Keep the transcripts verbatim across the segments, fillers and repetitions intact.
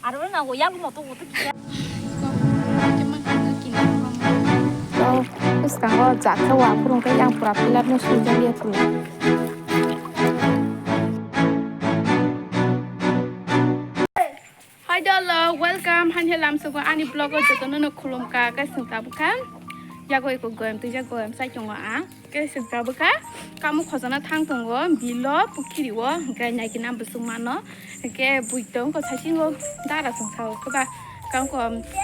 Aro na go yang mo to go to kisa. To, bwskango jakhe wa phuru khe yang pura pillar no swijak ya phuru. Hi dolo, welcome. Hani lamsogo ani vlog o jotono no khulumkha, khe chwng tabukha. Yago eko goyam twijak goyam chai tongo ang. Khe chwng tabukha. Kamo khojana thang tongo, bilo, pukhiri o, hwnkhe naikhe nam bwswk mano. Hwnkhe bui tong kho saisingo dara chwng sao. Khe ba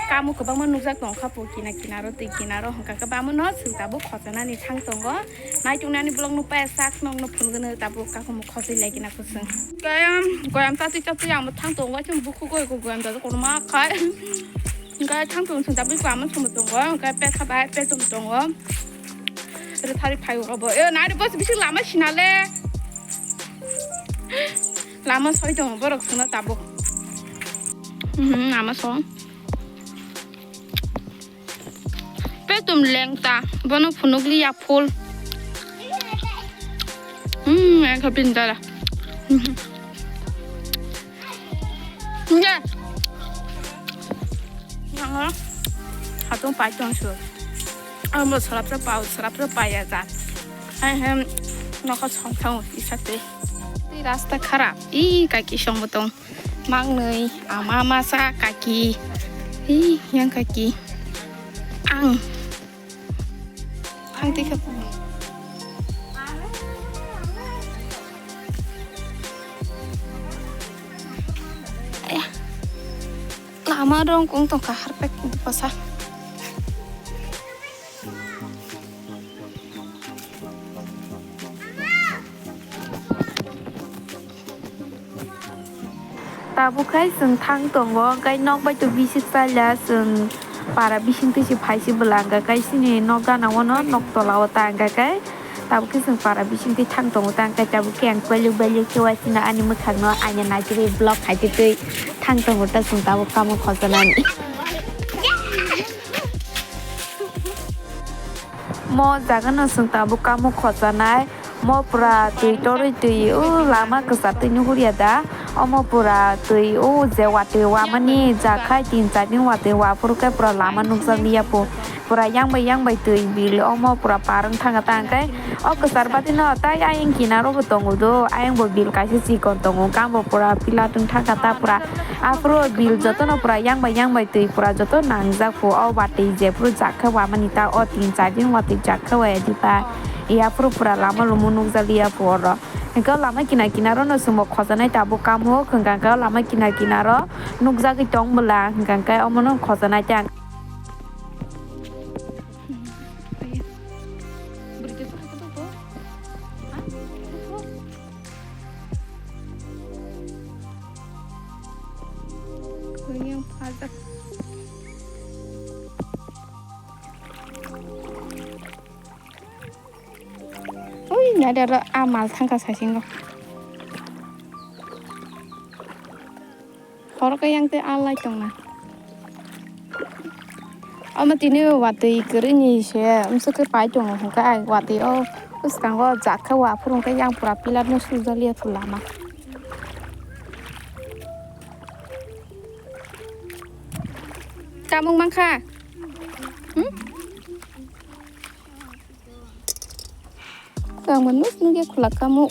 kamo kwbangma nukjak tongkha po kina kinaro, twi kinaro. Hwnkha khe bamono chwng tabuk khojanani thang tongo. Naituknani vlog nukpaya sak nokno phunukgwno tabuk kakhumuk khojwi lai kina. Kaya, goyam tatwi tatwi ang bo thang tongo, chwng bukhuk goi goi goyam tatwi kotorma khai. Hwnkhe thang tongo chwng tabuk amo chwngbo tongo, hwnkhe petha bai petum tongo. Rwthari phaio abo. E, nari bos bisi lama sinale. Lama soi tongo borok chwngno tabuk. Mhm, lama song. Petum lengta, bono phunukliya phul. Hmm, ekha pindala. Nge. Nango. Hatung pai tong su. Amo sarap sa pau, sarap sa pai ya ta. Hai hem, nokha song thang isa te. Rasta kharap. I kaki song botong. Mangnwi, ama masa kaki. Hi, yang kaki. Ang. Ang tika. Ayah. Lama dong kung tong kahar pek basa. Tabuk khai chwng thang tongo, hwnkhe nok bai to bisik chaila chwng para bisingtwi se phai se bwla, hwnkha khe chini nok gana o no nok tola o ta, hwnkha khe tabuk khe chwng para bisingtwi thang tongo ta, hwnkha tabuk khe ang kwlwk bailwk khe uaisino ani mwkhang no aina naichigwi vlog khai twi twi thang tongo ta, chwng tabuk tamo khojanani. Mo jaga no chwng tabuk kamo khojanai. Mo pura twi torwi twi o lama kwchar twi nuhur ya da. Omo pura twi o je watwi wamani jakhai tin char din watwi waphuru khe pura lama nukjak liya pho. Pura yang bai yang bai twi bil omo pura par wng thang kha ta hwnkhe o kwchar bati no tai ayang kinaro bo tongo do. Ayang bo bil kaisa chikon tongo, hwnkhe bo pura pilat wng thang kha ta pura. Aphuru bil jotono pura yang bai yang bai twi pura joto nangjak pho. O watwi jephuru jak khe wamani ta o tin char din watwi jak khe waya diba. Yaphuru pura lama lumo nukjak liya pho oro. Hwnkhe o lama kina kinaro no chwngbo khojanai tabuk kamo hwnkha khe o lama kina kinaro nukjagwi tong bwla hwnkha khe omono khojanai ta. Kuyang pajak. Ui, nada ro amal thangka sasingo. Horo khe yang tei alai tongna. Omo tini watwi kwrwini se umsuk khe pai tongo hwnkhe ai watwi o bwskango jak khe waphuru hwnkhe yang pura pilar no sujak liya phu lama. Kamung mankha? Hmm? Kangma nuk nuk ya khulak kamu.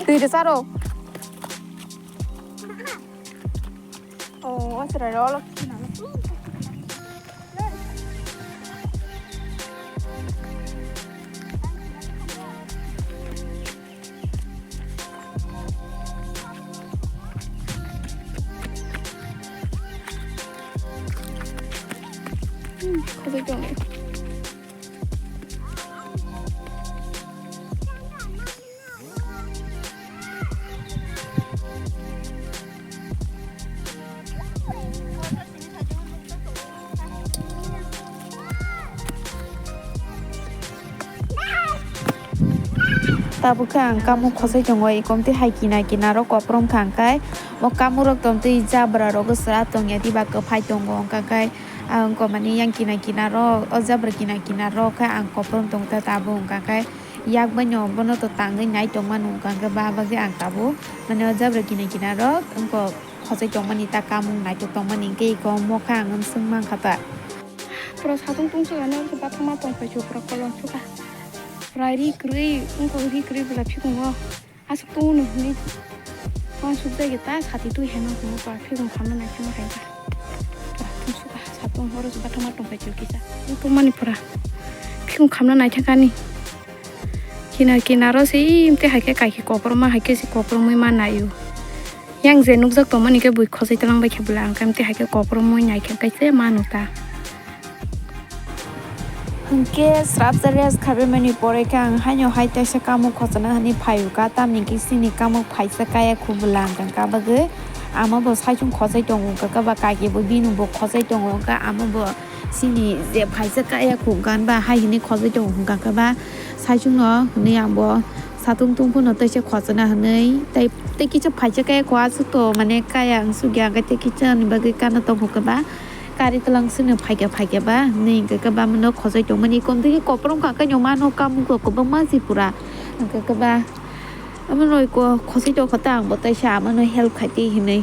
Twi rwcharo. Oh, asra rolo. Hmm, khoboi tongo. Tabuk khe ang kamuk khosoi tongo, ekomtwi hai kina kinaro koprom kha, hwnkhe o kamurok tomtwi jabra rogo chwra tongya diba kwphai tongo, hwnkhe. Ang wngkha mani yang kina kina ro, o jabra kina kina ro khe ang koprom tong ta tabuk wngkha khe yak bai no bono to tangwi nai tong mano wngkha khe ba bagwi ang tabuk mani o jabra kina kina ro wngkha khosai tong mani ta kamung naitok tong mani hwnkhe iko mokha ang swng mankha ta. Pura satung tungsuk ani oro bathang ma tong phai su pura kolom sukha. Pura ri kwrwi wngkha ri kwrwi bwla phikungo. Aswk tongo no hwnwi uansuk jagwi ta sati twi heno hwnwi ba phikung khamna naikhe ma hai ba. Ba tungsukha satung oro se bathang ma tongphai chwk kisa. Tongmani pura phikung khamna naithakani. Kinar kinaro se imte hai khe kaiki koproma hai khe se kopromwi ma naio. Yang je nukjak tongmani khe bui khosai twlang bai khe bwla ang khe imte hai khe kopromwi naikhe kaisa ma nuk ta. Hwnkhe srapsa rest khabaimani pore khe ang haino hai teisa kamuk khosana hwnwi phaio ka, tamni khe chini kamuk phaisa kaya khu bwla ang kha bagwi. Amo bo saichung khosai tongo wngkha khe ba kaki bo bini bo khosai tongo wngkha, amo bo chini je phaisa kaya khu wngkha ba hai hwnwi khosai tongo wngkha khe ba saichung no hwnwi ang bo satung tung phano teisa khosana hwnwi tei tei kisa phaisa kaya khu aswk to mane kaya ang sugya hwnkhe tei kisa ni bagwi kana tong khe ba. Kari twlang sino phaikha phaikha ba hinwi hwnkhe khe bamano khosoi tongmani komtwi khe koprong kha khe no mano kamung khe kwbangma si pura hwnkhe khe ba amano iko khosoi tongkha ta ang bo taisa amano help khai twi hinwi.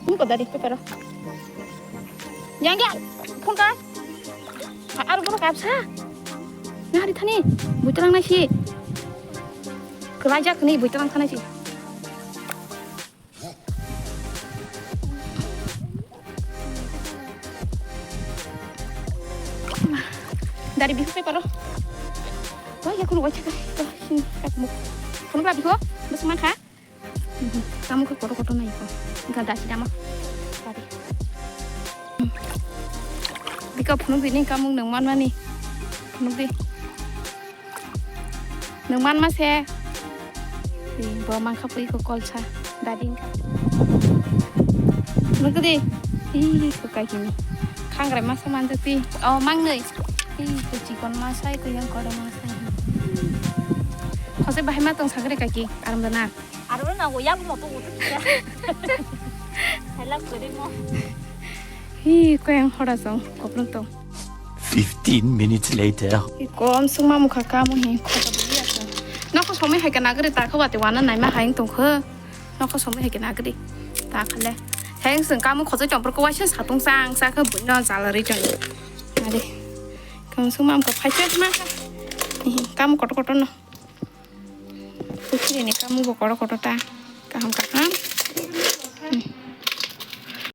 Ini kok dari pepero. Yang dia, phone ka. Ar bono kapsa. Nah, di thani. Buitrang nasi. Kelaja kini buitrang thani si. Dari bihu pe paro. Wah, ya kuno wajah kan. Wah, sini tak mu. Kuno bela bihu. Bes mana kha? Kamu ke koto koto nai ko. Enggak ada sih dama. Tadi. Bika phunuk di ni kamu nang mana ni? Phunuk di. Nwng manma se. Twi bo mankha pui ko kolsa. Dadi wngkha. Nukdi. Ih, ko kaikini. Khangrai masa manjak twi. Oh, mangnwi. Ih, ko chikon masa, ko yang kodo masa. Khosai bahai ma tong sagre kaiki. Aram dana. Aro na go yang mo to go to. Hello, kore mo. Hi, ko yang hora song. Koplong tong. Fifteen minutes later. Kom sung ma mukha kamu hi khota buli asa. Nokho somoi hai kana gari ta kho bate wana nai ma hai tong kho. Nokho somoi hai kana gari ta khale. Hai sung kamu khojai chong por ko waisa satung sang sa kho buino jala ri chong. Are. Kom sung ma mukha phai che ma kha. Hi, kamu koto koto no. Pukhiri ni kamu bo koto koto ta. Kaham kaham.